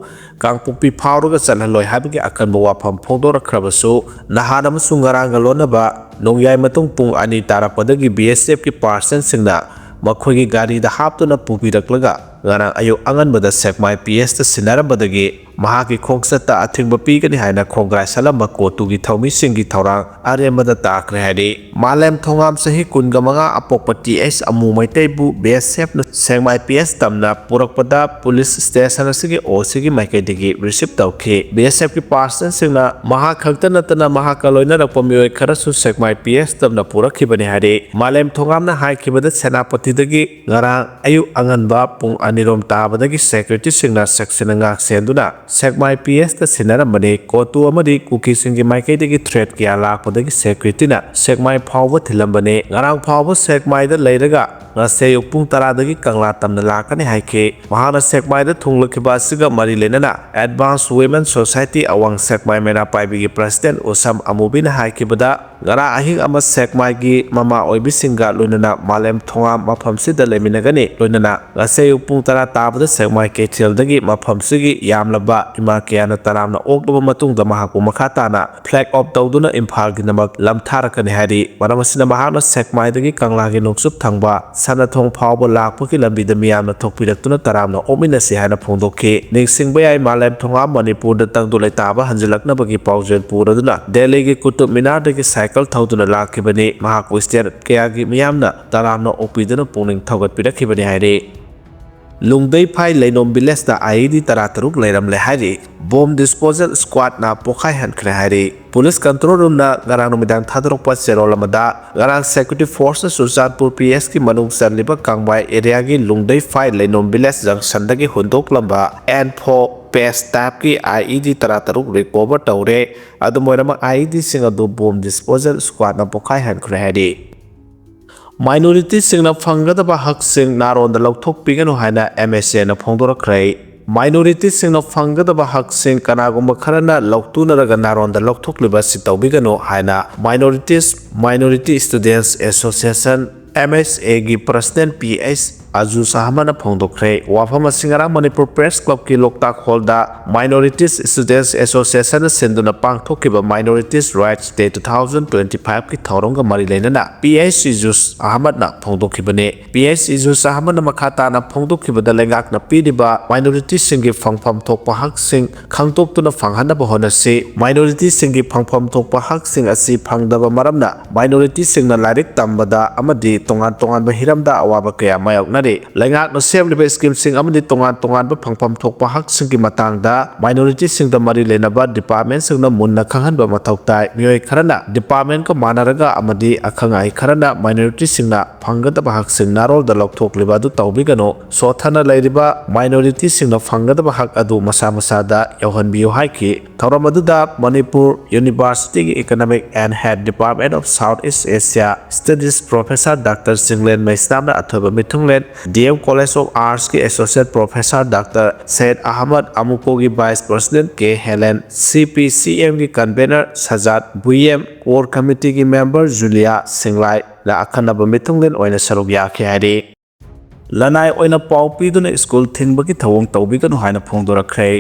ꯀꯥꯡꯄꯣꯛꯄꯤ ꯐꯥꯎꯔꯒ ꯆꯠꯍꯜꯂꯣꯏ ꯍꯥꯏꯕꯒꯤ ꯑꯀꯟꯕ ꯋꯥꯐꯝ ꯐꯣꯡꯗꯣꯔꯛꯈ꯭ꯔꯕꯁꯨ, ꯅꯍꯥꯟ ꯑꯃꯁꯨꯡ ꯉꯔꯥꯡꯒ ꯂꯣꯟꯅꯕ ꯅꯣꯡꯌꯥꯏ ꯃꯇꯨꯡ ꯄꯨꯡ ꯑꯅꯤ ꯇꯥꯔꯛꯄꯗꯒꯤ ꯕꯤ ꯑꯦꯁ ꯑꯦꯐꯀꯤ ꯄꯥꯔꯁꯟꯁꯤꯡꯅ ꯃꯈꯣꯏꯒꯤ ꯒꯥꯔꯤꯗ ꯍꯥꯞꯇꯨꯅ ꯄꯨꯕꯤꯔꯛꯂꯒ ꯉꯔꯥꯡ ꯑꯌꯨꯛ ꯑꯉꯟꯕꯗ ꯁꯦꯛꯃꯥꯏ ꯄꯤ ꯑꯦꯁꯇ ꯁꯤꯟꯅꯔꯝꯕꯗꯒꯤ ꯃꯍꯥꯛꯀꯤ ꯈꯣꯡꯆꯠꯇ ꯑꯊꯤꯡꯕ ꯄꯤꯒꯅꯤ ꯍꯥꯏꯅ ꯈꯣꯡꯒ꯭ꯔꯥꯏ ꯁꯠꯂꯝꯕ ꯀꯣꯇꯨꯒꯤ ꯊꯧꯃꯤꯁꯤꯡꯒꯤ ꯊꯧꯔꯥꯡ ꯑꯔꯦꯝꯕꯗ ꯇꯥꯈ꯭ꯔꯦ ꯍꯥꯏꯔꯤ꯫ ꯃꯥꯂꯦꯝ ꯊꯣꯉꯥꯝ ꯆꯍꯤ ꯀꯨꯟꯒ ꯃꯉꯥ ꯑꯄꯣꯛꯄ ꯇꯤ ꯑꯩꯆ ꯑꯃꯨ ꯃꯩꯇꯩꯕꯨ ꯕꯤ ꯑꯦꯁ ꯑꯦꯐꯅ ꯁꯦꯛꯃꯥꯏ ꯄꯤ ꯑꯦꯁ ꯇꯝꯅ ꯄꯨꯔꯛꯄꯗ ꯄꯨꯂꯤꯁ ꯁ꯭ꯇꯦꯁꯟ ꯑꯁꯤꯒꯤ ꯑꯣ ꯁꯤꯒꯤ ꯃꯥꯏꯀꯩꯗꯒꯤ ꯔꯤꯁꯤꯞ ꯇꯧꯈꯤ꯫ ꯕꯤ ꯑꯦꯁ ꯑꯦꯐꯀꯤ ꯄꯥꯔꯁꯟꯁꯤꯡꯅ ꯃꯍꯥꯛ ꯈꯛꯇ ꯅꯠꯇꯅ ꯃꯍꯥꯛꯀ ꯂꯣꯏꯅꯔꯛꯄ ꯃꯤꯑꯣꯏ ꯈꯔꯁꯨ ꯁꯦꯛꯃꯥꯏ ꯄꯤ ꯑꯦꯁ ꯇꯝꯅ ꯄꯨꯔꯛꯈꯤꯕꯅꯤ ꯍꯥꯏꯔꯤ꯫ ꯃꯥꯂꯦꯝ ꯊꯣꯉꯥꯝꯅ ꯍꯥꯏꯈꯤꯕꯗ ꯁꯦꯅꯥꯄꯇꯤꯗꯒꯤ ꯉꯔꯥꯡ ꯑꯌꯨꯛ ꯑꯉꯟꯕ ꯄꯨꯡ ꯑꯅꯤꯔꯣꯝ ꯇꯥꯕꯗꯒꯤ ꯁꯦꯀ꯭ꯌꯨꯔꯤꯇꯤꯁꯤꯡꯅ ꯆꯦꯛꯁꯤꯟꯅ ꯉꯥꯛ ꯁꯦꯟꯗꯨꯅ ꯁꯦꯛꯃꯥꯏ ꯄꯤ ꯑꯦꯁꯇ ꯁꯤꯟꯅꯔꯝꯕꯅꯤ꯫ ꯀꯣꯇꯨ ꯑꯃꯗꯤ ꯀꯨꯀꯤꯁꯤꯡꯒꯤ ꯃꯥꯏꯀꯩꯗꯒꯤ ꯊ꯭ꯔꯦꯠ ꯀꯌꯥ ꯂꯥꯛꯄꯗꯒꯤ ꯁꯦꯀ꯭ꯌꯨꯔꯤꯇꯤꯅ ꯁꯦꯛꯃꯥꯏ ꯐꯥꯎꯕ ꯊꯤꯜꯂꯝꯕꯅꯤ꯫ ꯉꯔꯥꯡ ꯐꯥꯎꯕ ꯁꯦꯛꯃꯥꯏꯗ ꯂꯩꯔꯒ ꯉꯁꯤ ꯑꯌꯨꯛ ꯄꯨꯡ ꯇꯔꯥꯗꯒꯤ ꯀꯪꯂꯥ ꯇꯝꯅ ꯂꯥꯛꯀꯅꯤ ꯍꯥꯏꯈꯤ꯫ ꯃꯍꯥꯛꯅ ꯁꯦꯛꯃꯥꯏꯗ ꯊꯨꯡꯂꯈꯤꯕ ꯑꯁꯤꯒ ꯃꯔꯤ ꯂꯩꯅꯅ ꯑꯦꯗꯚꯥꯟꯁ ꯋꯤꯃꯦꯟ ꯁꯣꯁꯥꯏꯇꯤ ꯑꯋꯥꯡ ꯁꯦꯛꯃꯥꯏ ꯃꯩꯔꯥ ꯄꯥꯏꯕꯤꯒꯤ ꯄ꯭ꯔꯁꯤꯗꯦꯟ ꯎꯁꯝ ꯑꯃꯨꯕꯤꯅ ꯍꯥꯏꯈꯤꯕꯗ, ꯉꯔꯥꯡ ꯑꯍꯤꯡ ꯑꯃ ꯁꯦꯛꯃꯥꯏꯒꯤ ꯃꯃꯥ ꯑꯣꯏꯕꯤꯁꯤꯡꯒ ꯂꯣꯏꯅꯅ ꯃꯥꯂꯦꯝ ꯊꯣꯉꯥꯝ ꯃꯐꯝꯁꯤꯗ ꯂꯩꯃꯤꯟꯅꯒꯅꯤ꯫ ꯂꯣꯏꯅꯅ ꯉꯁꯤ ꯑꯌꯨꯛ ꯄꯨꯡ ꯇꯔꯥ ꯇꯥꯕꯗ ꯁꯦꯛꯃꯥꯏ ꯀꯩꯊꯦꯜꯗꯒꯤ ꯃꯐꯝꯁꯤꯒꯤ ꯌꯥꯝꯂꯕ ꯏꯃꯥ ꯀꯌꯥꯅ ꯇꯔꯥꯝꯅ ꯑꯣꯛꯂꯕ ꯃꯇꯨꯡꯗ ꯃꯍꯥꯛꯄꯨ ꯃꯈꯥ ꯇꯥꯅ ꯐ꯭ꯂꯦꯒ ꯑꯣꯐ ꯇꯧꯗꯨꯅ ꯏꯝꯐꯥꯜꯒꯤꯗꯃꯛ ꯂꯝꯊꯥꯔꯛꯀꯅꯤ ꯍꯥꯏꯔꯤ꯫ ꯃꯔꯝ ꯑꯁꯤꯅ ꯃꯍꯥꯛꯅ ꯁꯦꯛꯃꯥꯏꯗꯒꯤ ꯀꯪꯂꯥꯒꯤ ꯅꯣꯡꯆꯨꯞ ꯊꯪꯕ ꯁꯅꯥꯊꯣꯡ ꯐꯥꯎꯕ ꯂꯥꯛꯄꯒꯤ ꯂꯝꯕꯤꯗ ꯃꯤꯌꯥꯝꯅ ꯊꯣꯛꯄꯤꯔꯛꯇꯨꯅ ꯇꯔꯥꯝꯅ ꯑꯣꯛꯃꯤꯟꯅꯁꯤ ꯍꯥꯏꯅ ꯐꯣꯡꯗꯣꯛꯈꯤ꯫ ꯅꯤꯡꯁꯤꯡꯕ ꯌꯥꯏ, ꯃꯥꯂꯦꯝ ꯊꯣꯉꯥꯝ ꯃꯅꯤꯄꯨꯔꯗ ꯇꯪꯗꯨ ꯂꯩꯇꯥꯕ ꯍꯟꯖꯤꯜꯂꯛꯅꯕꯒꯤ ꯄꯥꯎꯖꯦꯜ ꯄꯨꯔꯗꯨꯅ ꯗꯦꯜꯂꯤꯒꯤ ꯀꯨꯇꯨꯕ ꯃꯤꯅꯥꯔꯗꯒꯤ ꯁꯥꯏꯀꯜ ꯊꯧꯗꯨꯅ ꯂꯥꯛꯈꯤꯕꯅꯤ꯫ ꯃꯍꯥꯛꯄꯨ ꯁ꯭ꯇꯦꯠ ꯀꯌꯥꯒꯤ ꯃꯤꯌꯥꯝꯅ ꯇꯔꯥꯝꯅ ꯑꯣꯛꯄꯤꯗꯨꯅ ꯄꯨꯛꯅꯤꯡ ꯊꯧꯒꯠꯄꯤꯔꯛꯈꯤꯕꯅꯤ ꯍꯥꯏꯔꯤ꯫ ꯂꯨꯡꯗꯩꯐꯥꯏ ꯂꯩꯅꯣꯝ ꯚꯤꯂꯦꯖꯇ ꯑꯥꯏꯏꯗꯤ ꯇꯔꯥꯇꯔꯨꯛ ꯂꯩꯔꯝꯂꯦ ꯍꯥꯏꯔꯤ꯫ ꯕꯣꯝ ꯗꯤꯁꯄꯣꯖꯦꯜ ꯁ꯭ꯀ꯭ꯋꯥꯗꯅ ꯄꯣꯈꯥꯏꯍꯟꯈ꯭ꯔꯦ ꯍꯥꯏꯔꯤ꯫ ꯄꯨꯂꯤꯁ ꯀꯟꯇ꯭ꯔꯣꯜ ꯔꯨꯝꯅ ꯉꯔꯥꯡ ꯅꯨꯃꯤꯗꯥꯡ ꯊꯥꯗꯣꯔꯛꯄ ꯆꯦꯔꯣꯜ ꯑꯃꯗ, ꯉꯔꯥꯡ ꯁꯦꯀ꯭ꯌꯨꯔꯤꯇꯤ ꯐꯣꯔꯁꯅ ꯆꯨꯔꯆꯥꯟꯄꯨꯔ ꯄꯤ ꯑꯦꯁꯀꯤ ꯃꯅꯨꯡ ꯆꯜꯂꯤꯕ ꯀꯥꯡꯕꯥꯏ ꯑꯦꯔꯤꯌꯥꯒꯤ ꯂꯨꯡꯗꯩꯐꯥꯏ ꯂꯩꯅꯣꯝ ꯚꯤꯂꯦꯖ ꯖꯪꯁꯟꯗꯒꯤ ꯍꯨꯟꯗꯣꯛꯂꯝꯕ ꯑꯦꯟ ꯐꯣꯔ ꯄꯦꯁ ꯇꯥꯏꯞꯀꯤ ꯑꯥꯏꯏꯗꯤ ꯇꯔꯥꯇꯔꯨꯛ ꯔꯤꯀꯣꯚꯔ ꯇꯧꯔꯦ꯫ ꯑꯗꯨꯝ ꯑꯣꯏꯅꯃꯛ, ꯑꯥꯏꯏꯗꯤꯁꯤꯡ ꯑꯗꯨ ꯕꯣꯝ ꯗꯤꯁꯄꯣꯖꯦꯜ ꯁ꯭ꯀ꯭ꯋꯥꯗꯅ ꯄꯣꯈꯥꯏꯍꯟꯈ꯭ꯔꯦ ꯍꯥꯏꯔꯤ꯫ ꯃꯥꯏꯅꯣꯔꯤꯇꯤꯁꯤꯡꯅ ꯐꯪꯒꯗꯕ ꯍꯛꯁꯤꯡ ꯅꯥꯔꯣꯟꯗ ꯂꯧꯊꯣꯛꯄꯤꯒꯅꯨ ꯍꯥꯏꯅ ꯑꯦꯝ ꯑꯦꯁ ꯑꯦꯅ ꯐꯣꯡꯗꯣꯔꯛꯈ꯭ꯔꯦ꯫ ꯃꯥꯏꯅꯣꯔꯤꯇꯤꯁꯤꯡꯅ ꯐꯪꯒꯗꯕ ꯍꯛꯁꯤꯡ ꯀꯅꯥꯒꯨꯝꯕ ꯈꯔꯅ ꯂꯧꯇꯨꯅꯔꯒ ꯅꯥꯔꯣꯟꯗ ꯂꯧꯊꯣꯛꯂꯤꯕ ꯑꯁꯤ ꯇꯧꯕꯤꯒꯅꯨ ꯍꯥꯏꯅ ꯃꯥꯏꯅꯣꯔꯤꯇꯤꯁ, ꯃꯥꯏꯅꯣꯔꯤꯇꯤ ꯁ꯭ꯇꯨꯗꯦꯟꯠꯁ ꯑꯦꯁꯣꯁꯤꯌꯦꯁꯟ, ꯑꯦꯝ ꯑꯦꯁ ꯑꯦꯒꯤ ꯄ꯭ꯔꯁꯤꯗꯦꯟꯠ ꯄꯤ ꯑꯩꯆ ꯑꯖꯨꯁ ꯑꯍꯃꯗꯅ ꯐꯣꯡꯗꯣꯛꯈ꯭ꯔꯦ꯫ ꯋꯥꯐꯝ ꯑꯁꯤ ꯉꯔꯥꯡ ꯃꯅꯤꯄꯨꯔ ꯄ꯭ꯔꯦꯁ ꯀ꯭ꯂꯕꯀꯤ ꯂꯣꯛꯇꯥꯛ ꯍꯣꯜꯗ Minorities Students Association ꯁꯤꯟꯗꯨꯅ ꯄꯥꯡꯊꯣꯛꯈꯤꯕ Minorities Rights Day two thousand twenty five ꯀꯤ ꯊꯧꯔꯝꯒ ꯃꯔꯤ ꯂꯩꯅꯅ ꯄꯤ ꯑꯩꯆ ꯏꯖꯨꯁ ꯑꯍꯃꯗꯅ ꯐꯣꯡꯗꯣꯛꯈꯤꯕꯅꯤ꯫ ꯄꯤ ꯑꯩꯆ ꯏꯖꯨꯁ ꯑꯍꯃꯗꯅ ꯃꯈꯥ ꯇꯥꯅ ꯐꯣꯡꯗꯣꯛꯈꯤꯕꯗ, ꯂꯩꯉꯥꯛꯅ ꯄꯤꯔꯤꯕ ꯃꯥꯏꯅꯣꯔꯤꯇꯤꯁꯤꯡꯒꯤ ꯐꯪꯐꯝ ꯊꯣꯛꯄ ꯍꯛꯁꯤꯡ ꯈꯪꯗꯣꯛꯇꯨꯅ ꯐꯪꯍꯟꯅꯕ ꯍꯣꯠꯅꯁꯤ꯫ ꯃꯥꯏꯅꯣꯔꯤꯇꯤꯁꯤꯡꯒꯤ ꯐꯪꯐꯝ ꯊꯣꯛꯄ ꯍꯛꯁꯤꯡ ꯑꯁꯤ ꯐꯪꯗꯕ ꯃꯔꯝꯅ ꯃꯥꯏꯅꯣꯔꯤꯇꯤꯁꯤꯡꯅ ꯂꯥꯏꯔꯤꯛ ꯇꯝꯕꯗ ꯑꯃꯗꯤ ꯇꯣꯉꯥꯟ ꯇꯣꯉꯥꯟꯕ ꯍꯤꯔꯝꯗ ꯑꯋꯥꯕ ꯀꯌꯥ ꯃꯥꯌꯣꯛꯅꯔꯤ꯫ ꯂꯩꯉꯥꯛꯅ ꯁꯦꯝꯂꯤꯕ ꯁ꯭ꯀꯤꯝꯁꯤꯡ ꯑꯃꯗꯤ ꯇꯣꯉꯥꯟ ꯇꯣꯉꯥꯟꯕ ꯐꯪꯐꯝ ꯊꯣꯛꯄ ꯍꯛꯁꯤꯡꯒꯤ ꯃꯇꯥꯡꯗ ꯃꯥꯏꯅꯣꯔꯤꯇꯤꯁꯤꯡꯗ ꯃꯔꯤ ꯂꯩꯅꯕ ꯗꯤꯄꯥꯔꯠꯃꯦꯟꯠꯁꯤꯡꯅ ꯃꯨꯟꯅ ꯈꯪꯍꯟꯕ ꯃꯊꯧ ꯇꯥꯏ꯫ ꯃꯤꯑꯣꯏ ꯈꯔꯅ ꯗꯤꯄꯥꯔꯠꯃꯦꯟꯠꯀ ꯃꯥꯟꯅꯔꯒ ꯑꯃꯗꯤ ꯑꯈꯪ ꯑꯍꯩ ꯈꯔꯅ ꯃꯥꯏꯅꯣꯔꯤꯇꯤꯁꯤꯡꯅ ꯐꯪꯒꯗꯕ ꯍꯛꯁꯤꯡ ꯅꯥꯔꯣꯜꯗ ꯂꯧꯊꯣꯛꯂꯤꯕ ꯑꯗꯨ ꯇꯧꯕꯤꯒꯅꯨ꯫ ꯁꯣꯠꯊꯅ ꯂꯩꯔꯤꯕ ꯃꯥꯏꯅꯣꯔꯤꯇꯤꯁꯤꯡꯅ ꯐꯪꯒꯗꯕ ꯍꯛ ꯑꯗꯨ ꯃꯁꯥ ꯃꯁꯥꯗ ꯌꯧꯍꯟꯕꯤꯌꯨ ꯍꯥꯏꯈꯤ꯫ ꯊꯧꯔꯝ ꯑꯗꯨꯗ ꯃꯅꯤꯄꯨꯔ ꯌꯨꯅꯤꯚꯔꯁꯤꯇꯤꯒꯤ Economic and Health Department of South East Asia Studies Professor Doctor ꯆꯤꯡꯂꯦꯟ ꯃꯩꯁꯅꯥꯝꯅ ꯑꯊꯣꯏꯕ ꯃꯤꯊꯨꯡꯂꯦꯟ, D M College of Arts ꯀꯤ Associate Professor Doctor Syed Ahmad, ꯑꯃꯨꯀꯣꯒꯤ Vice President ꯀꯦ ꯍꯦꯂꯦꯟ, ꯁꯤ ꯄꯤ ꯁꯤ ꯑꯦꯝꯒꯤ Convener ꯁꯖꯥꯗ ꯕꯨꯌꯦꯝ, Core Committee ꯒꯤ Member ꯖꯨꯂꯤꯌꯥ ꯁꯤꯡꯂꯥꯏꯅ ꯑꯈꯟꯅꯕ ꯃꯤꯊꯨꯡꯂꯦꯟ ꯑꯣꯏꯅ ꯁꯔꯨꯛ ꯌꯥꯈꯤ ꯍꯥꯏꯔꯤ꯫ ꯂꯅꯥꯏ ꯑꯣꯏꯅ ꯄꯥꯎ ꯄꯤꯗꯨꯅ ꯁ꯭ꯀꯨꯜ ꯊꯤꯡꯕꯒꯤ ꯊꯧꯑꯣꯡ ꯇꯧꯕꯤꯒꯅꯨ ꯍꯥꯏꯅ ꯐꯣꯡꯗꯣꯔꯛꯈ꯭ꯔꯦ꯫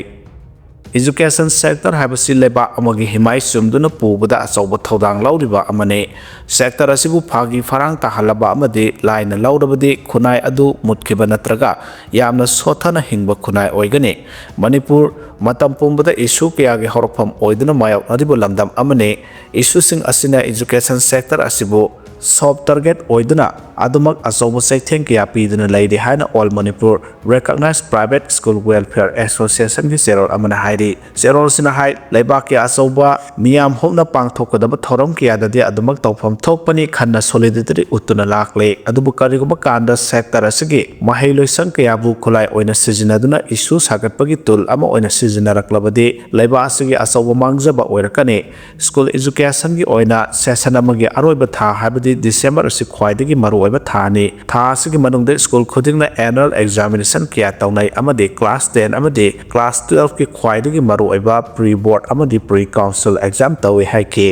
Education sector ꯍꯥꯏꯕꯁꯤ ꯂꯩꯕꯥꯛ ꯑꯃꯒꯤ ꯍꯤꯃꯥꯏ ꯆꯨꯝꯗꯨꯅ ꯄꯨꯕꯗ ꯑꯆꯧꯕ ꯊꯧꯗꯥꯡ ꯂꯧꯔꯤꯕ ꯑꯃꯅꯤ꯫ Sector ꯑꯁꯤꯕꯨ ꯐꯥꯒꯤ ꯐꯔꯥꯡ ꯇꯥꯍꯜꯂꯕ ꯑꯃꯗꯤ ꯂꯥꯏꯅ ꯂꯧꯔꯕꯗꯤ ꯈꯨꯟꯅꯥꯏ ꯑꯗꯨ ꯃꯨꯠꯈꯤꯕ ꯅꯠꯇ꯭ꯔꯒ ꯌꯥꯝꯅ ꯁꯣꯠꯊꯅ ꯍꯤꯡꯕ ꯈꯨꯟꯅꯥꯏ ꯑꯣꯏꯒꯅꯤ꯫ ꯃꯅꯤꯄꯨꯔ ꯃꯇꯝ ꯄꯨꯝꯕꯗ issue ꯀꯌꯥꯒꯤ ꯍꯧꯔꯛꯐꯝ ꯑꯣꯏꯗꯨꯅ ꯃꯥꯌꯣꯛꯅꯔꯤꯕ ꯂꯝꯗꯝ ꯑꯃꯅꯤ꯫ Issue ꯁꯤꯡ ꯑꯁꯤꯅ education sector ꯑꯁꯤꯕꯨ soft target ꯑꯣꯏꯗꯨꯅ ꯑꯗꯨꯃꯛ ꯑꯆꯧꯕ ꯆꯩꯊꯦꯡ ꯀꯌꯥ ꯄꯤꯗꯨꯅ ꯂꯩꯔꯤ ꯍꯥꯏꯅ All Manipur Recognized Private School Welfare Associationꯒꯤ ꯆꯦꯔꯣꯜ ꯑꯃꯅ ꯍꯥꯏꯔꯤ꯫ ꯆꯦꯔꯣꯜꯁꯤꯅ ꯍꯥꯏ, ꯂꯩꯕꯥꯛꯀꯤ ꯑꯆꯧꯕ ꯃꯤꯌꯥꯝ ꯍꯨꯞꯅ ꯄꯥꯡꯊꯣꯛꯀꯗꯕ ꯊꯧꯔꯝ ꯀꯌꯥꯗꯗꯤ ꯑꯗꯨꯃꯛ ꯇꯧꯐꯝ ꯊꯣꯛꯄꯅꯤ ꯈꯟꯅ solidarity ꯎꯠꯇꯨꯅ ꯂꯥꯛꯂꯤ꯫ ꯑꯗꯨꯕꯨ ꯀꯔꯤꯒꯨꯝꯕ ꯀꯥꯟꯗ sector ꯑꯁꯤꯒꯤ ꯃꯍꯩ ꯂꯣꯏꯁꯪ ꯀꯌꯥꯕꯨ ꯈꯨꯠꯂꯥꯏ ꯑꯣꯏꯅ ꯁꯤꯖꯤꯟꯅꯗꯨꯅ issue ꯁꯥꯒꯠꯄꯒꯤ tool ꯑꯃ ꯑꯣꯏꯅ ꯁꯤꯖꯤꯟꯅꯔꯛꯂꯕꯗꯤ ꯂꯩꯕꯥꯛ ꯑꯁꯤꯒꯤ ꯑꯆꯧꯕ ꯃꯥꯡꯖꯕ ꯑꯣꯏꯔꯛꯀꯅꯤ꯫ School educationꯒꯤ ꯑꯣꯏꯅ session ꯑꯃꯒꯤ ꯑꯔꯣꯏꯕ ꯊꯥ, ꯍꯥꯏꯕꯗꯤ December ꯑꯁꯤ ꯈ꯭ꯋꯥꯏꯗꯒꯤ ꯃꯔꯨꯑꯣꯏꯕ ꯊꯥꯅꯤ꯫ ꯊꯥ ꯑꯁꯤꯒꯤ ꯃꯅꯨꯡꯗ school ꯈꯨꯗꯤꯡꯅ annual examination ꯀꯌꯥ ꯇꯧꯅꯩ ꯑꯃꯗꯤ class ten ꯑꯃꯗꯤ class twelveꯀꯤ ꯈ꯭ꯋꯥꯏꯗꯒꯤ ꯃꯔꯨꯑꯣꯏꯕ pre board ꯑꯃꯗꯤ pre council exam ꯇꯧꯏ ꯍꯥꯏꯈꯤ꯫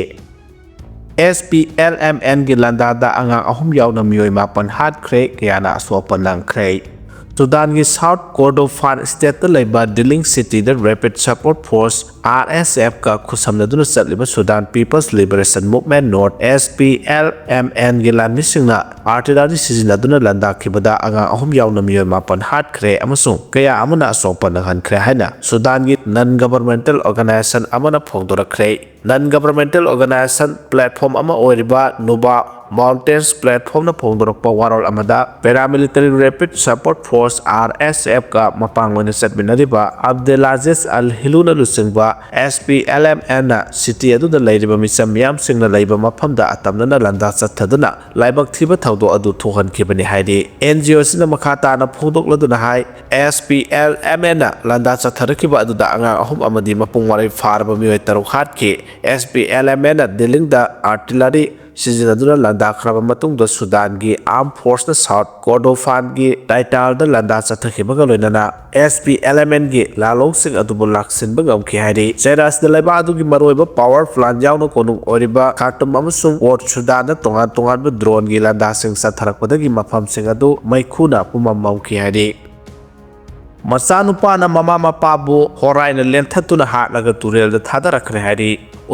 SPLMNꯒꯤ ꯂꯥꯟꯗꯥꯗ ꯑꯉꯥꯡ ꯑꯍꯨꯝ ꯌꯥꯎꯅ ꯃꯤꯑꯣꯏ ꯃꯥꯄꯟ ꯍꯥꯠꯈ꯭ꯔꯦ, ꯀꯌꯥꯅ ꯑꯁꯣꯛ ꯑꯄꯟ ꯅꯪꯈ꯭ꯔꯦ꯫ ꯁꯨꯗꯥꯟꯒꯤ South Kordofan stateꯇ ꯂꯩꯕ Dilling cityꯗ Rapid Support Force, RSFꯀ ꯈꯨꯠꯁꯝꯅꯗꯨꯅ ꯆꯠꯂꯤꯕ Sudan People's Liberation Movement North, SPLMNꯒꯤ ꯂꯥꯟꯃꯤꯁꯤꯡꯅ artillery ꯁꯤꯖꯤꯟꯅꯗꯨꯅ ꯂꯥꯟꯗꯥꯈꯤꯕꯗ ꯑꯉꯥꯡ ꯑꯍꯨꯝ ꯌꯥꯎꯅ ꯃꯤꯑꯣꯏ ꯃꯥꯄꯟ ꯍꯥꯠꯈ꯭ꯔꯦ ꯑꯃꯁꯨꯡ ꯀꯌꯥ ꯑꯃꯅ ꯑꯁꯣꯛ ꯑꯄꯟ ꯅꯪꯍꯟꯈ꯭ꯔꯦ ꯍꯥꯏꯅ ꯁꯨꯗꯥꯟꯒꯤ non governmental organization ꯑꯃꯅ ꯐꯣꯡꯗꯣꯔꯛꯈ꯭ꯔꯦ꯫ Non governmental organization platform ꯑꯃ ꯑꯣꯏꯔꯤꯕ Nuba Mountains Platformꯅ ꯐꯣꯡꯗꯣꯔꯛꯄ ꯋꯥꯔꯣꯜ ꯑꯃꯗ, Paramilitary Rapid Support Force, RSFꯀ ꯃꯄꯥꯡ ꯑꯣꯏꯅ ꯆꯠꯃꯤꯟꯅꯔꯤꯕ Abdelaziz Al Hiluꯅ ꯂꯨꯆꯤꯡꯕ SPLMNꯅ city ꯑꯗꯨꯗ ꯂꯩꯔꯤꯕ ꯃꯤꯆꯝ ꯃꯤꯌꯥꯝꯁꯤꯡꯅ ꯂꯩꯕ ꯃꯐꯝꯗ ꯑꯇꯝꯅꯅ ꯂꯥꯟꯗꯥ ꯆꯠꯊꯗꯨꯅ ꯂꯥꯏꯕꯛ ꯊꯤꯕ ꯊꯧꯗꯣꯛ ꯑꯗꯨ ꯊꯣꯛꯍꯟꯈꯤꯕꯅꯤ ꯍꯥꯏꯔꯤ꯫ NGOꯁꯤꯅ ꯃꯈꯥ ꯇꯥꯅ ꯐꯣꯡꯗꯣꯛꯂꯗꯨꯅ ꯍꯥꯏ, SPLMNꯅ ꯂꯥꯟꯗꯥ ꯆꯠꯊꯔꯛꯈꯤꯕ ꯑꯗꯨꯗ ꯑꯉꯥꯡ ꯑꯍꯨꯝ ꯑꯃꯗꯤ ꯃꯄꯨꯡ ꯃꯔꯩ ꯐꯥꯔꯕ ꯃꯤꯑꯣꯏ ꯇꯔꯨꯛ ꯍꯥꯠꯈꯤ꯫ SPLMNꯅ Dillingꯗ artillery ꯁꯤꯖꯤꯟꯅꯗꯨꯅ ꯂꯥꯟꯗꯥꯈ꯭ꯔꯕ ꯃꯇꯨꯡꯗ ꯁꯨꯗꯥꯟꯒꯤ armed forceꯅ South Kordofanꯒꯤ Taitalꯗ ꯂꯥꯟꯗꯥ ꯆꯠꯊꯈꯤꯕꯒ ꯂꯣꯏꯅꯅ SPLMNꯒꯤ ꯂꯥꯜꯍꯧꯁꯤꯡ ꯑꯗꯨꯕꯨ ꯂꯥꯛꯁꯤꯟꯕ ꯉꯝꯈꯤ ꯍꯥꯏꯔꯤ꯫ ꯆꯩꯔꯥꯁꯤꯗ ꯂꯩꯕꯥꯛ ꯑꯗꯨꯒꯤ ꯃꯔꯨꯑꯣꯏꯕ power plant ꯌꯥꯎꯅ ꯀꯣꯅꯨꯡ ꯑꯣꯏꯔꯤꯕ Khartoum ꯑꯃꯁꯨꯡ Port Sudanꯗ ꯇꯣꯉꯥꯟ ꯇꯣꯉꯥꯟꯕ droneꯒꯤ ꯂꯥꯟꯗꯥꯁꯤꯡ ꯆꯠꯊꯔꯛꯄꯗꯒꯤ ꯃꯐꯝꯁꯤꯡ ꯑꯗꯨ ꯃꯩꯈꯨꯅ ꯄꯨꯝꯃꯝ ꯃꯝꯈꯤ ꯍꯥꯏꯔꯤ꯫ ꯃꯆꯥꯅꯨꯄꯥꯅ ꯃꯃꯥ ꯃꯄꯥꯕꯨ ꯍꯣꯔꯥꯏꯅ ꯂꯦꯟꯊꯠꯇꯨꯅ ꯍꯥꯠꯂꯒ ꯇꯨꯔꯦꯜꯗ ꯊꯥꯗꯔꯛꯈ꯭ꯔꯦ ꯍꯥꯏꯔꯤ꯫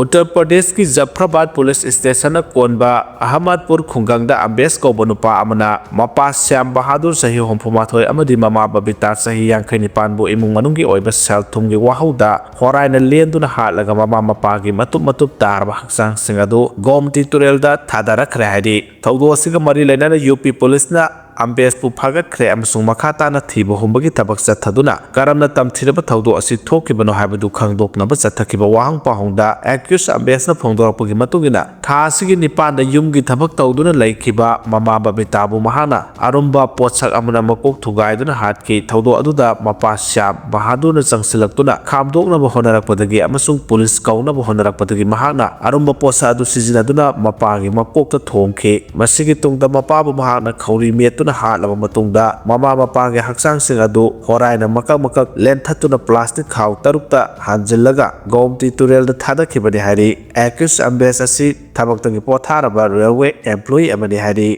ꯎꯠꯇꯔ ꯄ꯭ꯔꯗꯦꯁꯀꯤ ꯖꯐ꯭ꯔꯥꯕꯥꯗ ꯄꯨꯂꯤꯁ ꯁ꯭ꯇꯦꯁꯟꯅ ꯀꯣꯟꯕ ꯑꯍꯃꯗꯄꯨꯔ ꯈꯨꯡꯒꯪꯗ ꯑꯝꯕꯦꯁ ꯀꯧꯕ ꯅꯨꯄꯥ ꯑꯃꯅ ꯃꯄꯥ ꯁ꯭ꯌꯥꯝ ꯕꯍꯥꯗꯨꯔ, ꯆꯍꯤ ꯍꯨꯝꯐꯨ ꯃꯥꯊꯣꯏ, ꯑꯃꯗꯤ ꯃꯃꯥ ꯕꯕꯤꯇꯥ, ꯆꯍꯤ ꯌꯥꯡꯈꯩ ꯅꯤꯄꯥꯟꯕꯨ ꯏꯃꯨꯡ ꯃꯅꯨꯡꯒꯤ ꯑꯣꯏꯕ ꯁꯦꯜ ꯊꯨꯝꯒꯤ ꯋꯥꯍꯧꯗ ꯍꯣꯔꯥꯏꯅ ꯂꯦꯟꯗꯨꯅ ꯍꯥꯠꯂꯒ ꯃꯃꯥ ꯃꯄꯥꯒꯤ ꯃꯇꯨꯞ ꯃꯇꯨꯞ ꯇꯥꯔꯕ ꯍꯛꯆꯥꯡꯁꯤꯡ ꯑꯗꯨ ꯒꯣꯃꯇꯤ ꯇꯨꯔꯦꯜꯗ ꯊꯥꯗꯔꯛꯈ꯭ꯔꯦ ꯍꯥꯏꯔꯤ꯫ ꯊꯧꯗꯣꯛ ꯑꯁꯤꯒ ꯃꯔꯤ ꯂꯩꯅꯅ ꯌꯨ ꯄꯤ ꯄꯨꯂꯤꯁꯅ ꯑꯝꯕꯦꯁꯄꯨ ꯐꯥꯒꯠꯈ꯭ꯔꯦ ꯑꯃꯁꯨꯡ ꯃꯈꯥ ꯇꯥꯅ ꯊꯤꯕ ꯍꯨꯝꯕꯒꯤ ꯊꯕꯛ ꯆꯠꯊꯗꯨꯅ ꯀꯔꯝꯅ ꯇꯝꯊꯤꯔꯕ ꯊꯧꯗꯣꯛ ꯑꯁꯤ ꯊꯣꯛꯈꯤꯕꯅꯣ ꯍꯥꯏꯕꯗꯨ ꯈꯪꯗꯣꯛꯅꯕ ꯆꯠꯊꯈꯤꯕ ꯋꯥꯍꯪ ꯄꯥꯎꯍꯪꯗ ꯑꯦꯀ꯭ꯌꯨꯁ ꯑꯝꯕꯦꯁꯅ ꯐꯣꯡꯗꯣꯔꯛꯄꯒꯤ ꯃꯇꯨꯡ ꯏꯟꯅ, ꯊꯥ ꯑꯁꯤꯒꯤ ꯅꯤꯄꯥꯟꯗ ꯌꯨꯝꯒꯤ ꯊꯕꯛ ꯇꯧꯗꯨꯅ ꯂꯩꯈꯤꯕ ꯃꯃꯥ ꯕꯕꯤꯇꯥꯕꯨ ꯃꯍꯥꯛꯅ ꯑꯔꯨꯝꯕ ꯄꯣꯠꯁꯛ ꯑꯃꯅ ꯃꯀꯣꯛ ꯊꯨꯒꯥꯏꯗꯨꯅ ꯍꯥꯠꯈꯤ꯫ ꯊꯧꯗꯣꯛ ꯑꯗꯨꯗ ꯃꯄꯥ ꯁ꯭ꯌꯥꯝ ꯕꯍꯥꯗꯨꯔꯅ ꯆꯪꯁꯤꯜꯂꯛꯇꯨꯅ ꯈꯥꯝꯗꯣꯛꯅꯕ ꯍꯣꯠꯅꯔꯛꯄꯗꯒꯤ ꯑꯃꯁꯨꯡ ꯄꯨꯂꯤꯁ ꯀꯧꯅꯕ ꯍꯣꯠꯅꯔꯛꯄꯗꯒꯤ ꯃꯍꯥꯛꯅ ꯑꯔꯨꯝꯕ ꯄꯣꯠꯁꯛ ꯑꯗꯨ ꯁꯤꯖꯤꯟꯅꯗꯨꯅ ꯃꯄꯥꯒꯤ ꯃꯀꯣꯛꯇ ꯊꯣꯝꯈꯤ꯫ ꯃꯁꯤꯒꯤ ꯇꯨꯡꯗ ꯃꯄꯥꯕꯨ ꯃꯍꯥꯛꯅ ꯈꯧꯔꯤ ꯃꯦꯠꯇꯨꯅ ꯍꯥꯠꯂꯕ ꯃꯇꯨꯡꯗ ꯃꯃꯥ ꯃꯄꯥꯒꯤ ꯍꯛꯆꯥꯡꯁꯤꯡ ꯑꯗꯨ ꯍꯣꯔꯥꯏꯅ ꯃꯀꯛ ꯃꯀꯛ ꯂꯦꯟꯊꯠꯇꯨꯅ ꯄ꯭ꯂꯥꯁꯇꯤꯛ ꯈꯥꯎ ꯇꯔꯨꯛꯇ ꯍꯥꯟꯖꯤꯜꯂꯒ ꯒꯣꯃꯇꯤ ꯇꯨꯔꯦꯜꯗ ꯊꯥꯗꯈꯤꯕꯅꯤ ꯍꯥꯏꯔꯤ꯫ ꯑꯦꯀ꯭ꯌꯨꯁ ꯑꯝꯕꯦꯁ ꯑꯁꯤ ꯊꯕꯛꯇꯒꯤ ꯄꯣꯊꯥꯔꯕ ꯔꯦꯜꯋꯦ ꯑꯦꯝꯄ꯭ꯂꯣꯌꯤ ꯑꯃꯅꯤ ꯍꯥꯏꯔꯤ꯫